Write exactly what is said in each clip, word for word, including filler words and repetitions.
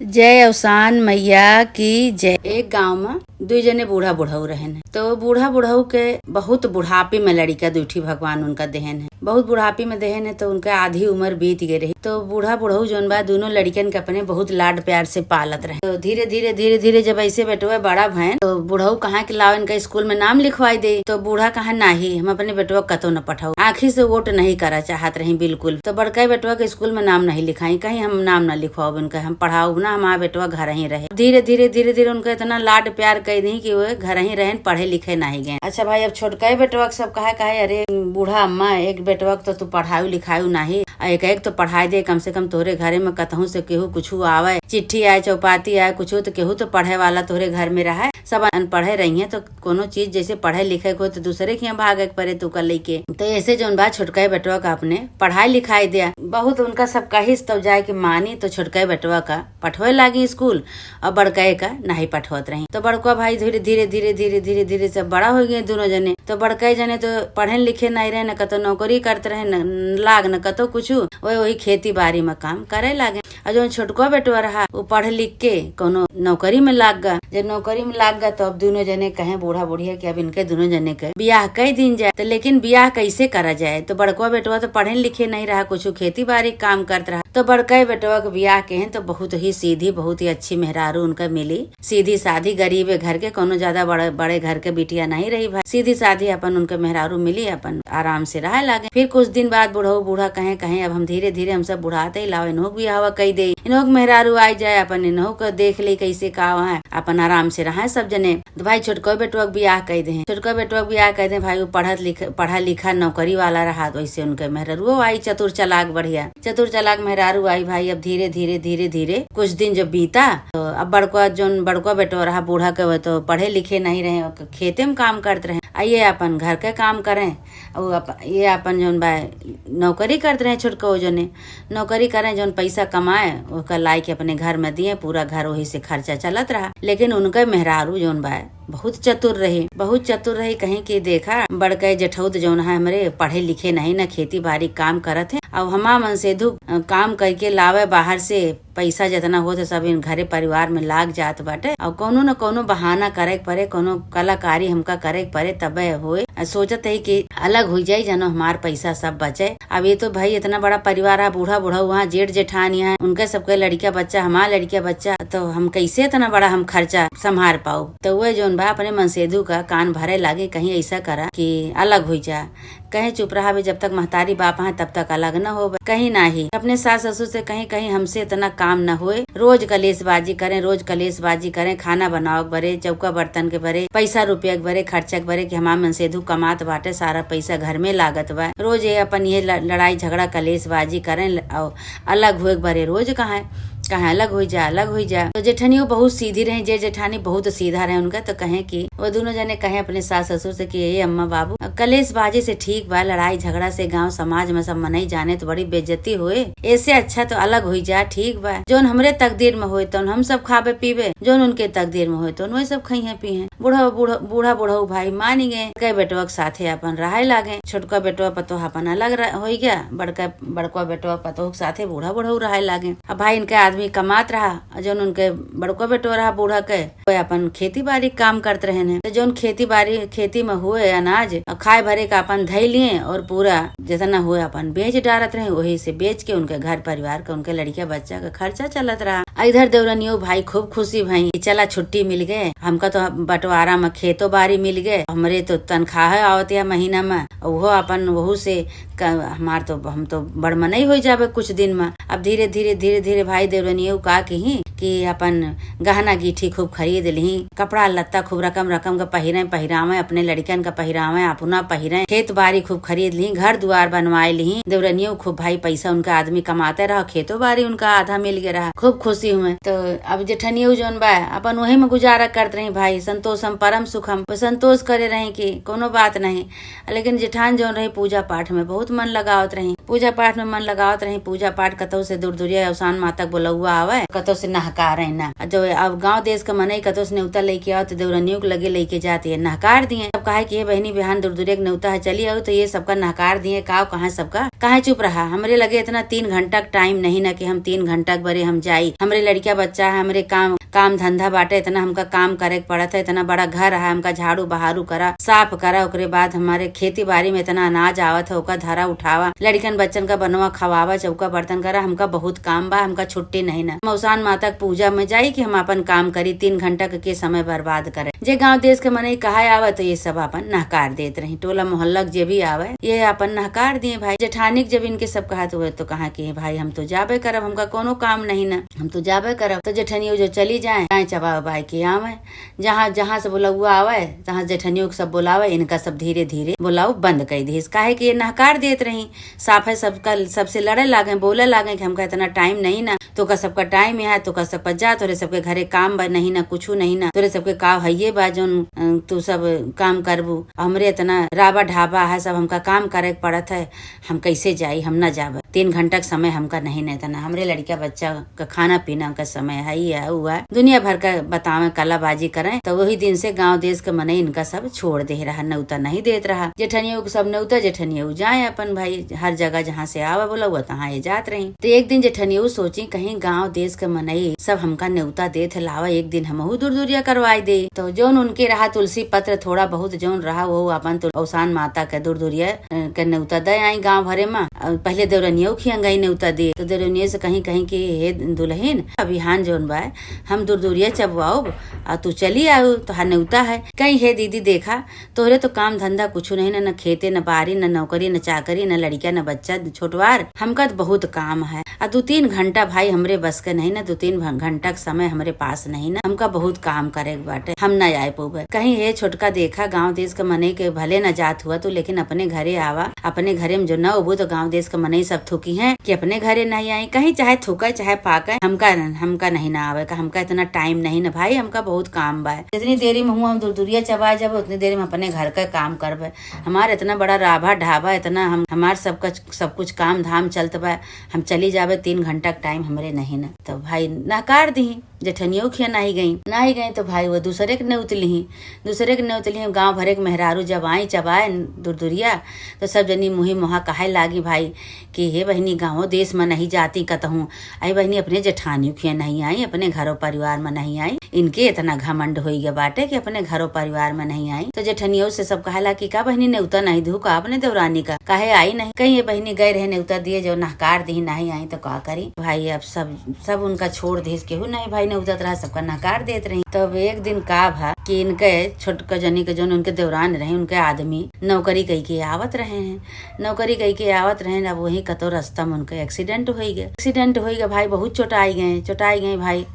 जय अवसान मैया की जय। एक गांव में दुई जने बूढ़ा बुढ़ऊ रहेन है। तो बूढ़ा बुढ़ऊ के बहुत बुढ़ापी में लड़िका दुई ठी भगवान उनका देहेन है। बहुत बुढ़ापी में देहेन है, तो उनका आधी उम्र बीत गए रही। तो बूढ़ा बुढ़ऊ जौन बा, दोनों लड़िकन के अपने बहुत लाड प्यार से पालत रहे। तो धीरे धीरे, धीरे धीरे जब ऐसे बेटवा बड़ा भयन, तो बुढ़ऊ कहाँ के लावे इनका स्कूल में नाम लिखवाई दे। तो बूढ़ा कहा, "नाही, हम अपने बेटवा कतो न पठाऊ।" आँखी से वोट नहीं करा चाहत रही बिल्कुल। तो बड़का बेटवा के स्कूल में नाम नहीं लिखाई, कहीं हम नाम न लिखवाओ इनका, हम पढ़ाओ ना, हमारा बेटवा घर ही रहे। धीरे धीरे, धीरे धीरे उनका इतना लाड प्यार कई दी कि वो घर ही रहेन, पढ़े लिखे नहीं गए। अच्छा भाई, अब छोटका बेटवा के सब कहे, कहे, "अरे बूढ़ा अम्मा, एक बेटवा के तो तू पढ़ाऊ लिखाऊ नहीं, आ एक एक तो पढ़ाई दे, कम से कम तोहरे घरे में कतहूँ से केहू कुछू आवे, चिट्ठी आए, चौपाती आए, कुछू तो केहू तो पढ़े वाला तोहरे घर में रहे, सब अनपढ़े रही हैं, तो कोनो चीज जैसे पढ़े लिखे को तो दूसरे के यहाँ भागे के पड़े तू का लेके।" तो ऐसे जौन बा, छोटका बेटवा का अपने पढ़ाई लिखाई दिया। बहुत उनका सब कहिस तब जाए के मानी, तो छोटका बेटवा का पठवे लागी स्कूल, और बड़का का नहीं पठवत रही। तो बड़का भाई धीरे धीरे, धीरे धीरे, धीरे धीरे सब बड़ा हो गए दोनों जने। तो बड़का जने तो पढ़े लिखे नहीं रहे, न कतो नौकरी करत रहे, न लाग, न कतो कुछू, वही, वही खेती बाड़ी में काम करे लागे। और जौन छोटका बेटवा रहा, वो पढ़ लिख के कोनो नौकरी में लाग गा। जब नौकरी में लाग गा, तो अब दोनों जने कहे बूढ़ा बुढ़िया कि अब इनके दोनों जने के बियाह कई दिन जाए। तो लेकिन बियाह कैसे करा जाए? तो बड़का बेटवा तो पढ़े लिखे नहीं रहा, कुछ खेती बाड़ी काम करत रहा। तो बड़का बेटवा के बियाह के हैं तो बहुत ही सीधी, बहुत ही अच्छी मेहरारू उनका मिली। सीधी साधी गरीब घर के, कोनो ज्यादा बड़े, बड़े घर के बिटिया नहीं रही भाई। सीधी साधी अपन उनके मेहरारू मिली, अपन आराम से रहे लागे। फिर कुछ दिन बाद बुढ़ऊ बूढ़ा कहे, कहे, "अब हम धीरे धीरे, हम सब बुढ़ाते ही लाओ, इन्हों के बियाहवा कई दे, इन्हों के मेहरारू आई जाए, अपन इन्हों को देख ले कैसे का वहाँ, अपन आराम से रहे सब जने।" तो भाई छोटको बेटवा के बियाह कई दे। छोटको बेटवा के बियाह कई दे भाई, वो पढ़त लिख, पढ़ा लिखा नौकरी वाला रहा, तो वैसे उनके मेहरारू आई चतुर चालाक बढ़िया। चतुर चालाक मेहरारू आई भाई। अब धीरे धीरे, धीरे धीरे कुछ दिन जब बीता, तो अब बड़का, जौन बड़का बेटवा रहा बूढ़ा के, वो तो पढ़े लिखे नहीं रहे, खेते में काम करत रहे। आ ये अपन घर के काम करें, और अप-, ये अपन जौन बा नौकरी करत रहे, छोटको जने नौकरी करें, जौन पैसा कमाए ओकर लाई के अपने घर में दिए, पूरा घर वही से खर्चा चलत रहा। लेकिन उनके मेहरारू जौन बा बहुत चतुर रही, बहुत चतुर रही। कहीं कि देखा, बड़के जेठौत जौन है हमरे, पढ़े लिखे नहीं, न खेती बाड़ी काम करत है, और हमार मनसेधू, अ, काम करके लावे बाहर से, पैसा जितना होत है सब इन घरे परिवार में लाग जात बाटे, और कौनो न कौनो बहाना करे के पड़े, कौनो कलाकारी हमका करे के पड़े तबे होए। आ सोचत है कि अलग हो जाई, जनो हमार पैसा सब बचे। अब ये तो भाई इतना बड़ा परिवार है, बूढ़ा बूढ़ा वहाँ जेठ जेठानी है, उनके सबके लड़किया बच्चा, हमार लड़किया बच्चा, तो हम कैसे इतना बड़ा हम खर्चा संभार पाओ? तो वह जौन बा अपने मनसेधू का कान भरे लागे, कहीं ऐसा करा कि अलग हो जा। कहीं चुप रहा बे, जब तक महतारी बाप हैं तब तक अलग न हो। कहीं नाही, अपने सास ससुर से कहीं, कहीं हमसे इतना काम न होए। रोज कलेशबाजी करें, रोज कलेशबाजी करें, खाना बनावे के बरे, चौका बर्तन के बरे, पैसा रुपया के बरे, खर्चा के बरे कि हमार मनसेधू कमात बाटे, सारा पैसा घर में लागत बा। रोज ये अपन ये ल-, लड़ाई झगड़ा कलेशबाजी करें ल-, और अलग हुए के बरे रोज कहाँ, कहाँ अलग हो जा, अलग हो जा। तो जेठनियो बहुत सीधी रहे, जे जेठानी बहुत सीधा रहे उनका, तो कहे कि वो दोनों जने कहे अपने सास ससुर से कि "ए अम्मा बाबू, कलेशबाजी से ठीक बा, लड़ाई झगड़ा से गांव समाज में सब मनई जाने तो बड़ी बेइज्जती होए, ऐसे अच्छा तो अलग हो जा, ठीक बा, जौन हमरे तकदीर में होए तौन हम सब खाबे पीबे, जौन उनके तकदीर में होए तौन वही सब खइहे पीहे।" बूढ़ा, बूढ़ा, बूढ़ा बुढ़ऊ भाई मानी गए, कई बेटवा के साथे अपन रहे लागे। छोटका बेटवा पतोह अपन अलग रह-, होई गया, बड़का, बड़का बेटवा पतोह के साथे बूढ़ा बुढ़ऊ रहे लागे। अब भाई इनके आदमी कमात रहा, और जौन उनके बड़का बेटवा रहा बूढ़ा के, वो अपन खेती बाड़ी काम करत रहे ने। तो जौन खेती बाड़ी, खेती में हुए अनाज, और खाए भरे का अपन धई लिए और पूरा जितना हुए अपन बेच डारत रहे, वही से बेच के उनके घर परिवार का, उनके लड़किया बच्चा का खर्चा चलत रहा। आ इधर देवरनियो भाई खूब खुशी भई कि चला छुट्टी मिल गए, हमका तो बंटवारा में खेतो बाड़ी मिल गए, हमरे तो तनख्वाह आवत या महीना में, उहो अपन वहू से क-, हमार तो, हम तो बड़ मनई हो जाबे कुछ दिन में। अब धीरे धीरे, धीरे धीरे भाई देवरनियो का कही कि अपन गहना गीठी खूब खरीद लिही, कपड़ा लत्ता खूब रकम रकम का पहिरे, पहिरावे, अपने लड़कन का पहिरावे, अपना पहिरे, खेत बाड़ी खूब खरीद लिही, घर दुआर बनवाए लिही। देवरनियो खूब भाई पैसा उनका आदमी कमाते रहा, खेतो बाड़ी उनका आधा मिल गया रहा, खूब खुशी हुए। तो अब जेठनियो जौन बा अपन वही में गुजारा करत रही भाई, संतोषम परम सुखम, वो संतोष करे रही कि कोनो बात नहीं। लेकिन जेठान जौन रही पूजा पाठ में बहुत मन लगावत रही, पूजा पाठ में मन लगावत रही। पूजा पाठ कतौ से दूर दूरिया अवसान माता के बोलौआ आवे, कतौ से नहा नहकारे ना। जो अब गाँव देश के मनई कतो से नेवता लइके आओ तो देवरनियों के लगे लइके जात ये नहकार दिए। अब कहे कि ये बहिनी बिहान दुरदुरिया के नेवता है, चली आओ, तो ये सबका नहकार दिए। का कहाँ सबका, कहाँ चुप रहा, हमरे लगे इतना तीन घंटा के टाइम नहीं ना कि हम तीन घंटा के बरे हम जाई। हमरे लड़किया बच्चा है, हमरे काम काम धंधा बाटे, इतना हमका काम करे के पड़त है, इतना बड़ा घर है, हमका झाड़ू बहारू करा, साफ करा, ओकरे बाद हमारे खेती बाड़ी में इतना अनाज आवत है, ओका धरा उठावा, लड़िकन बच्चन का बनवा खवावा, चौका बर्तन करा, हमका बहुत काम बा, हमका छुट्टी नहीं ना। हम औसान माता के पूजा में जाई कि हम अपन काम करी, तीन घंटा के, के समय बर्बाद करे। जे गाँव देश के मनई कहा आवे तो ये सब अपन नहकार देत रही, टोला मोहल्ला के जे भी आवे ये अपन नहकार दिए भाई। जेठानी के जब इनके सब कहा तो, तो कहा कि भाई हम तो जाबे करब, हमका कोनो काम नहीं ना, हम तो जाबे करब। तो जेठनियो जो चली जाए, गाय चबावे बाय के आवे, जहाँ जहाँ से बोलौआ आवे तहाँ जेठनियो के सब बोलावे, इनका सब धीरे धीरे बोलाओ बंद कर दिहिस, काहे कि ये नहकार देत रही, साफे सबका सबसे लड़े लागे, बोले लागे कि हमका इतना टाइम नहीं ना, तोका सबका टाइम है, तोका सबका जा, तोरे सबके घरे काम बा नहीं ना, कुछू नहीं ना, तोरे सबके का हइये बा जौन अ, तू सब काम करबू, हमरे इतना राबा ढाबा है, सब हमका काम करे के पड़त है, हम कैसे जाई, हम ना जाब। तीन घंटा के समय हमका नहीं ना, इतना हमरे लड़का बच्चा का खाना पीना का समय है, ये है, वो है, दुनिया भर का बतावे, कलाबाजी करें। तो वही दिन से गाँव देश के मनई इनका सब छोड़ दे रहा, नेवता नहीं देत रहा। जेठनियो के सब नेवता, जेठनियो जाए अपन भाई, हर जगह जहाँ से आवा बोला हुआ तहाँ ये जात रही। तो एक दिन जेठनियो सोची कहीं गाँव देश के मनई सब हमका नेवता देत है, लावा एक दिन हमहू दुरदुरिया करवाई दे। तो जौन उनके रहा तुलसी पत्र थोड़ा बहुत जौन रहा वो अपन तुल-, औसान माता के दुरदुरिया अ, के नेवता दे आई गाँव भरे में। अ, पहले देवरनियो खिया गई नेवता दे, तो देवरनियो से कहीं कहीं कि हे दुल्हन, अभियान जौन बा, हम दुरदुरिया चबवाओब, आ तू चली आऊ, तोहार नेवता है। कहीं हे दीदी देखा, तोहरे तो काम धंधा कुछ नहीं ना, न खेते, न बारी, न नौकरी, न चाकरी, न लड़का, न बच्चा, न छोटवार, हमका तो बहुत काम है। आ दो तीन घंटा भाई हमरे बस के नहीं ना, दो तीन घ-, घंटा के समय हमरे पास नहीं ना, हमका बहुत काम करे के बाटे, हम ना आए पौबे। कहीं हे छोटका देखा, गाँव देश के मने के भले न जात हुआ तू, लेकिन अपने घरे आवा, अपने घरे में जो न होबू तो गाँव देश के मनई सब थूकी हैं कि अपने घरे नहीं आई। कहीं चाहे थूके चाहे पाके, हमका हमका नहीं ना आवे का, हमका इतना टाइम नहीं ना भाई, हमका बहुत काम बा। जितनी देरी में हुआ हम दुरदुरिया चबा जाबे, उतनी देरी में अपने घर का काम करबे। हमार इतना बड़ा राभा ढाबा, इतना हम हमार सब कुछ सब कुछ काम धाम चलत बा, हम चली जाबे, तीन घंटा के टाइम हमरे नहीं ना। तो भाई नहकार दी, जेठनियो खिया नाही गई, नाही गई तो भाई वो दूसरे के नेवत लिही, दूसरे के नेवत लिही। गाँव भरे के मेहरारू जब आई चबाए दुरदुरिया, तो सब जनी मुँही मुँहा कहे लागी भाई कि हे बहिनी, गाँवो देश में नहीं जाती कतहूँ, अरे बहिनी, अपने जेठानियो खिया नहीं आई, अपने घरों परिवार में नहीं आई, इनके इतना घमंड होई गया बाटे कि अपने घरों परिवार में नहीं आई। तो जेठनियो से सब कहेला कि का बहिनी, नेवता नहीं दू का अपने देवरानी का, काहे आई नहीं? कहीं ये बहिनी गए रहे नेवता दिए, जो नहकार दी नहीं आई तो का करी भाई। अब सब सब उनका छोड़ दिस, केहू नहीं भाई नेवतत रहा, सबका नकार देत रही। तब एक दिन का भा कि इनके छोटका जनी के जौन उनके देवरान रहे, उनके आदमी नौकरी कई के आवत रहे हैं, नौकरी कई के आवत रहे। अब वही कतो रास्ता में उनके एक्सीडेंट होई गए, एक्सीडेंट होई गए भाई, बहुत चोटाई गए, चोटाई गए भाई।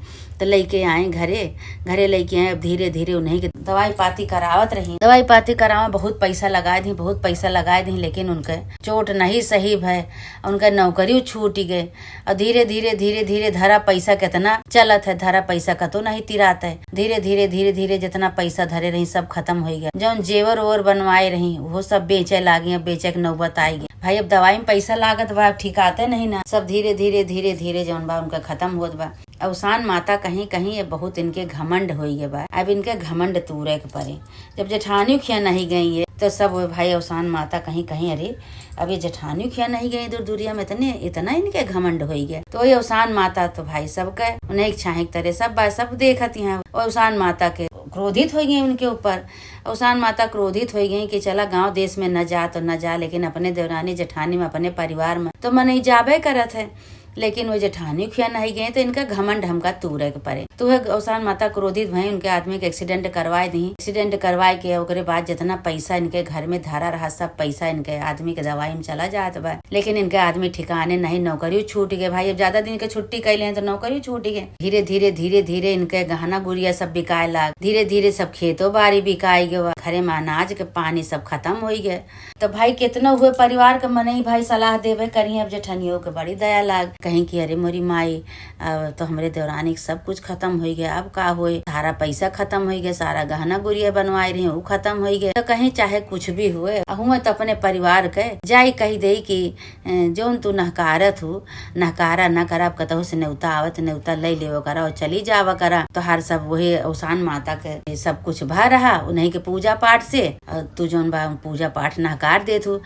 तो लइके आए घरे, घरे लइके आए। अब धीरे धीरे उन्हीं के दवाई पाती करावत रही, दवाई पाती करावे, बहुत पैसा लगाए दी, बहुत पैसा लगाए दी, लेकिन उनके चोट नहीं सही भय, उनका नौकरी छूट गए। और धीरे धीरे धीरे धीरे धरा पैसा कितना चलत है, धरा पैसा कतो नहीं तिरात है। धीरे धीरे धीरे धीरे जितना पैसा धरे रही सब खत्म हो गया। जौन जेवर ओवर बनवाए रही वो सब बेचे लागी, अब बेचे के नौबत आई गई। भाई अब दवाई में पैसा लागत बा, अब ठिकाते नहीं ना, सब धीरे धीरे धीरे धीरे जौन बा उनका खत्म होत बा। औसान माता कहीं कहीं ये बहुत इनके घमंड होई गए बा, अब इनके घमंड तूरे के पड़े। जब जेठानी खिया नहीं गई है तो सब वो भाई औसान माता कहीं कहीं, अरे अब ये जेठानी खिया नहीं गई दुरदुरिया में, इतने इतना इनके घमंड होई गए। तो ये औसान माता तो भाई सबके उन्हें एक छाहे के तरह सब बा, सब देखत यहाँ। और औसान माता के क्रोधित हो गई उनके ऊपर। औसान माता क्रोधित हो गई कि चला गांव देश में न जा तो न जा, लेकिन अपने देवरानी जेठानी में अपने परिवार में तो मनई जाबे करत है। लेकिन वो जेठानी खिया नहीं गए तो इनका घमंड हमका तूरे के पड़े। तो वह औसान माता क्रोधित भई उनके आदमी के एक्सीडेंट करवाए दी। एक्सीडेंट करवाए के ओकरे बाद जितना पैसा इनके घर में धरा रहा सब पैसा इनके आदमी के दवाई में चला जात बा। लेकिन इनके आदमी ठिकाने नहीं, नौकरी छूट गए भाई। अब ज्यादा दिन के छुट्टी कैले हैं तो नौकरी छूट गए। धीरे धीरे धीरे धीरे इनके गहना गुड़िया सब बिकाए लाग, धीरे धीरे सब खेतो बाड़ी बिकाई गए, घरे में अनाज के पानी सब खत्म हो गए। तो भाई कितना हुए परिवार के मनई भाई सलाह देबे करी, अब जेठनियो के बड़ी दया लाग। कहीं कि अरे मोरी माई, अब तो हमरे देवरानी के सब कुछ खतम होइ गए, अब का होए? सारा पैसा खतम होइ गए, सारा गहना गुरिया बनवाए रहे, उ खतम होइ गए। तो कहीं चाहे कुछ भी हुए, हुए तो अपने परिवार के जाई कहि देई कि, "ए, जौन तू नहकारत हु, नहकारा न करा, अब कतहु से नेउता आवत, नेउता लइ लेवा करा और चली जावा करा।" तोहार सब वही अवसान माता के सब कुछ भा रहा, उन्हीं के पूजा पाठ से, और तू जौन बा पूजा पाठ नहकार देत हु।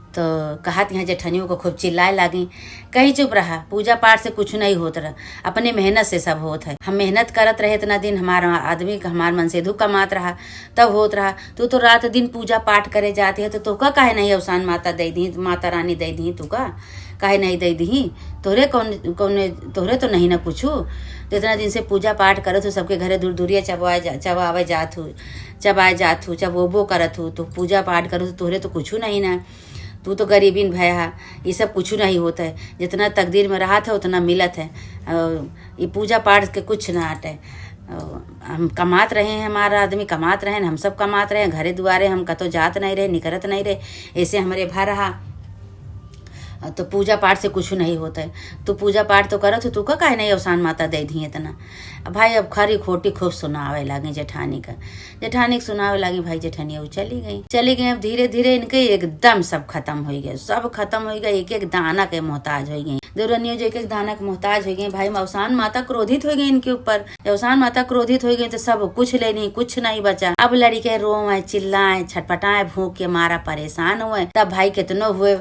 तो कहत यहाँ जेठनियों को खूब चिल्लाए लागी, "कहीं चुप रहा, पूजा पाठ से कुछ नहीं होत रहा, अपने मेहनत से सब होत है। हम मेहनत करत रहे इतना दिन, हमारा आदमी, हमार मनसेधु कमात रहा, तब होत रहा। तू तो रात दिन पूजा पाठ करे जाती है, तो तोहका काहे नहीं अवसान माता दे दी, माता रानी दे दी, तू का काहे नहीं दे दी? तोहरे कौन, कौन, तोहरे तो नहीं ना कुछू। तो इतना दिन से पूजा पाठ करत हु, सबके घरे दूर दूरिया चबवाए जा, चबावे जात हु, चबाए जात हु, चबोबो करत हु, तो पूजा पाठ करत हु, तोहरे तो कुछू नहीं ना।" तू तो गरीबीन भया हा, ये सब कुछू नहीं होत है। जितना तकदीर में रहत है, उतना मिलत है। और ये पूजा पाठ के कुछ ना हटे। और हम कमात रहे हैं, हमारा आदमी कमात रहे, हम सब कमात रहे, घरे दुआरे हम कतो जात नहीं रहे, निकरत नहीं रहे, ऐसे हमरे भा रहा। तो पूजा पाठ से कुछ नहीं होत है। तू पूजा पाठ तो करत हो, तू का काहे नहीं अवसान माता दे दी इतना? अब भाई, अब खरी खोटी खूब सुनावे लागे जेठानी का। जेठानी के सुनावे लागी, भाई जेठनिया उ चली गई, चली गई। अब धीरे धीरे इनके एकदम सब खतम होइ गए, सब खतम होइ गए, एक एक दाना के मोहताज होइ गई। देवरनियो जो एक एक दाना के मोहताज होइ गई, भाई अवसान माता क्रोधित होइ गई इनके ऊपर। जब अवसान माता क्रोधित होइ गई तो सब कुछ लेनी, कुछ नहीं बचा। अब लड़िके रोवे, चिल्लाए, छटपटाए, भूख के मारा परेशान हुए। तब भाई कितनो हुए,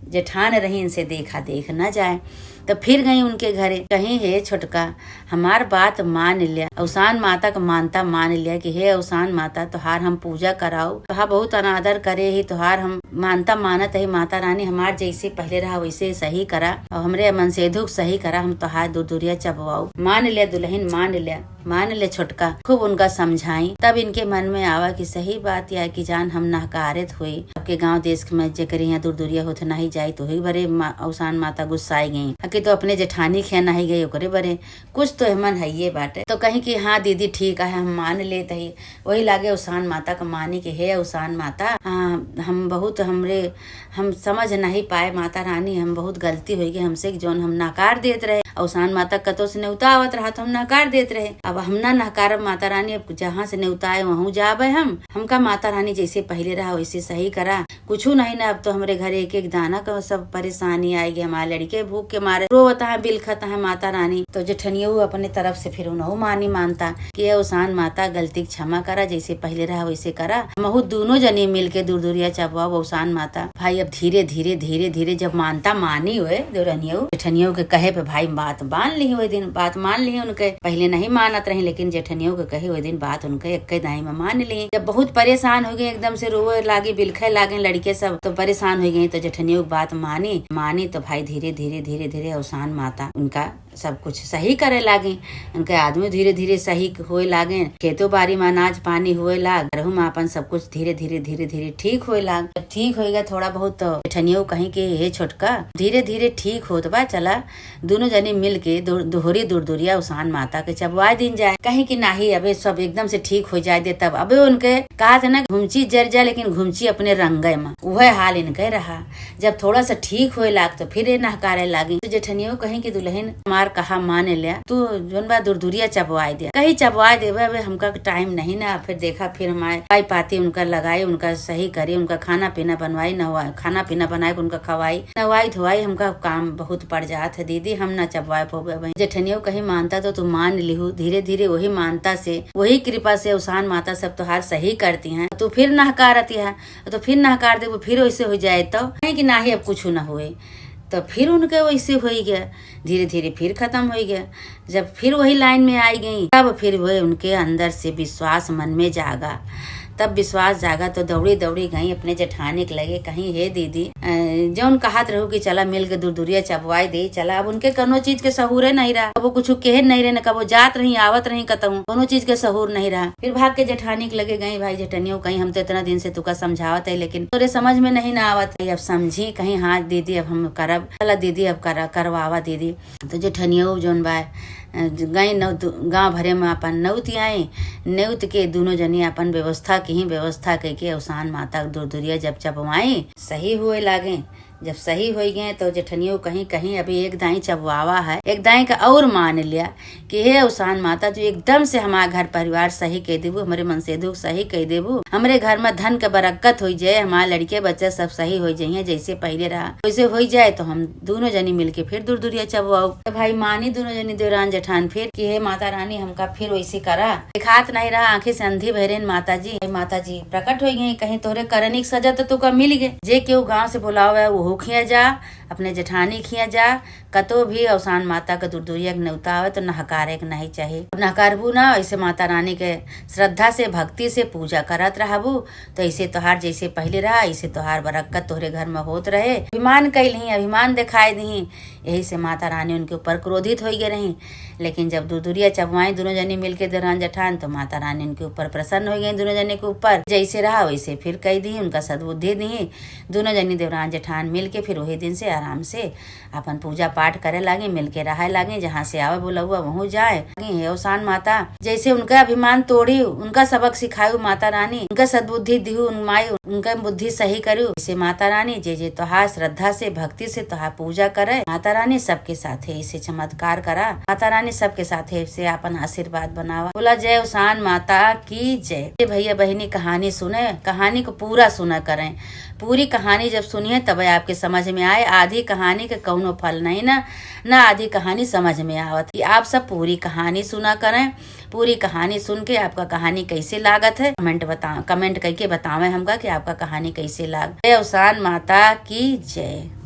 जेठान रही इनसे देखा देख न जाए। तो फिर गई उनके घरे, कहीं, "हे छोटका, हमार बात मान ल्या, अवसान माता का मानता मान ल्या कि हे अवसान माता, तोहार हम पूजा कराऊ, तोहार बहुत अनादर करे ही, तोहार हम मानता मानत ही, माता रानी हमार जैसे पहले रहा वैसे सही करा, और हमरे मनसेधु के सही करा, हम तोहार दूर दूरिया चबवाऊ, मान ल्या दुलहिन, मान ल्या।" मान ले छोटका, खूब उनका समझाई। तब इनके मन में आवा कि सही बात या कि जान हम नहकारत होई। आपके गाँव देश में जेकर यहाँ दूर दूरिया होत नाही जाई, तो वही बरे मा-, अवसान माता गुस्साई गई। आ कि तो अपने जेठानी खे नाही गई, ओकरे बरे कुछ तो एमन हइये बाटे। तो कहीं कि हाँ दीदी ठीक है, हम मान लेत ही। वही लागे अवसान माता का मानी कि हे अवसान माता, हाँ, हम बहुत हमरे हम समझ नहीं पाए माता रानी, हम बहुत गलती होइ गई हमसे कि जौन हम नकार देत रहे। अवसान माता कतो से नेउता आवत रहा तो हम नकार देत रहे। अब हम ना नकारब माता रानी, अब जहाँ से नेउता आए वहूँ जाबे हम। हमका माता रानी जैसे पहले रहा वैसे सही करा। कुछू नहीं ना, अब तो हमरे घरे एक एक दाना का सब परेशानी आएगी। हमारे लड़िके भूख के मारे रोवत हैं, बिलखत हैं माता रानी। तो जेठनियो अपने तरफ से फिर उनहु मानी मानता कि अवसान माता गलती के क्षमा करा, जैसे पहले रहा वैसे करा। हमहू दोनों जनी मिल के दूर दूरिया चबवाओ अवसान माता। भाई अब धीरे धीरे धीरे धीरे जब मानता मानी हुए देवरनियो जेठनियो के कहे पे भाई बात मान ली, वही दिन बात मान ली उनके। पहले नहीं मानत रही लेकिन जेठनियो के कहे वही दिन बात उनके एक दाई में मान ली। जब बहुत परेशान हो गई, एकदम से रोवे लागी, बिलखे लागे लड़िके सब, तो परेशान हो गई। तो जेठनियो के बात मानी मानी तो भाई धीरे धीरे धीरे धीरे अवसान माता उनका सब कुछ सही करे लागे। उनके आदमी धीरे धीरे सही होए लागे, खेतो बारी में अनाज पानी होए लाग, घरहू में अपन सब कुछ धीरे धीरे धीरे धीरे ठीक होए लाग। जब ठीक होए गए थोड़ा बहुत तो जेठनियो कहीं कि हे छोटका, धीरे धीरे ठीक होत बा, चला दोनों जनी मिल के दो-, दोहरी दूर दूरिया अवसान माता के चबवाए दिन जाए। कहीं कि नाही, अबे सब एकदम से ठीक हो जाए दे। तब अबे उनके कहा था ना, घुमची जर जाए लेकिन घुमची अपने रंगे में, वह हाल इनके रहा। जब थोड़ा सा ठीक होए लाग तो फिर ये नहकारे लागी। तो जेठनियो कहीं कि दुलहिन हमार कहा मान ल्या, तू जौन बा दूर दूरिया चबवाए दे। कहीं चबवाए देवे, अबे हमका टाइम नहीं ना। फिर देखा, फिर हमारे पाई पाती उनका लगाई, उनका सही करी, उनका खाना पीना बनवाई, नहवाई, खाना पीना बनाए के उनका खवाई, नहवाई धोवाई, हमका काम बहुत पड़ जात है दीदी, हम ना चबवाए पोबे। अबे जेठनियो कहीं मानता तो तू मान लिहू। धीरे धीरे वही मानता से, वही कृपा से अवसान माता सब तोहार सही करती हैं। तू फिर नहकारती है, तो फिर नहकार देबू, फिर वैसे हो जाए तो कहीं कि नाही अब कुछ ना हुए। तो फिर उनके वैसे हो गया, धीरे धीरे फिर खत्म हो गया। जब फिर वही लाइन में आई गई, तब फिर वह उनके अंदर से विश्वास मन में जागा। तब विश्वास जागा तो दौड़ी दौड़ी गई अपने जेठानी के लगे, कहीं, "हे दीदी, अ, जौन कहत रहू कि चला मिल के दूर दूरिया चबवाई दे, चला।" अब उनके कोनो चीज के सहूरे नहीं रहा, कबो कुछ कहे नहीं रहे, न कबो जात रही, आवत रही कतहूँ, कोनो चीज के सहूर नहीं रहा। फिर भाग के जेठानी के लगे गई, भाई जेठनियो कहीं, "हम तो इतना दिन से तुका समझावत है लेकिन तोरे समझ में नहीं ना आवत है।" अब समझी कहीं, "हाँ दीदी अब हम करब, चला दीदी अब कर, करवावा दीदी।" तो जेठनियो जौन बा, अ, गई नौत, गाँव भरे में अपन नौत आई, नौत के दोनों जनी अपन व्यवस्था की ही व्यवस्था कइके अवसान माता के दूर दूरिया जब चबवाई, सही हुए लागे। जब सही होइ गए तो जेठनियो कहीं कहीं अभी एक दाई चबवावा है, एक दाई का और मान लिया कि हे अवसान माता, तू एकदम से हमार घर परिवार सही कइ देबू, हमरे मनसेधू सही कइ देबू, हमरे घर में धन के बरकत होइ जाए, हमार लड़के बच्चे सब सही होइ जाइए, जैसे पहिले रहा वैसे होइ जाए, तो हम दुनो जनी मिलके फिर दुरदुरिया चबवाऊ। तो भाई मानी दुनो जनी देवरान जेठान फिर कि हे माता रानी, हमका फिर वैसे करा। दिखात नहीं रहा, आँखी से अंधी भैरेन माता जी। हे माता जी, प्रकट होइ गई, कहीं तोहरे करनी के सजा तो तुका मिल गए। जे केहू गाँव से बुलावे, वो खिया जा, अपने जेठानी खिया जा, कतो भी अवसान माता के दुरदुरिया के नेवता आवे तो नहकारे के नहीं चाही। नहकारबू ना, ऐसे माता रानी के श्रद्धा से, भक्ति से पूजा करत रहबू, तो ऐसे तोहार जैसे पहिले रहा, ऐसे तोहार बरकत तोहरे घर में होत रहे। अभिमान कइल ही, अभिमान दिखाई दी, यही से माता रानी उनके ऊपर क्रोधित होइ गए रही। लेकिन जब दुरदुरिया चबवाई दुनो जनी मिलके देवरान जेठान, तो माता रानी उनके ऊपर प्रसन्न होइ गई, दुनो जनी के ऊपर। जैसे रहा वैसे फिर कइ दी, उनका सद्बुद्धि दी। दुनो जनी देवरान जेठान मिलके फिर वही दिन से आराम से अपन पूजा पाठ करे लागे, मिलके रहे लागे, जहाँ से आवे बुलौआ वहूँ जाए। हे अवसान माता, जैसे उनका अभिमान तोड़ी, उनका सबक सिखायू माता रानी, उनका सद्बुद्धि दिहू उन माई, उनका बुद्धि सही करू। इसे माता रानी जे जे तोहार श्रद्धा से, भक्ति से तोहार पूजा करे, माता रानी सबके साथे इसे चमत्कार करा, माता रानी सबके साथे से अपन आशीर्वाद बनावा। बोला जय अवसान माता की जय। ये भैया बहिनी कहानी सुने, कहानी को पूरा सुना करें। पूरी कहानी जब सुनिए तब आपके समझ में आए। आधी कहानी के कौनो फल नहीं ना, ना आधी कहानी समझ में आवत। कि आप सब पूरी कहानी सुना करें। पूरी कहानी सुन के आपका कहानी कैसे लागत है, कमेंट बता, कमेंट करके बतावें हमका कि आपका कहानी कैसे लाग। जय अवसान माता की जय।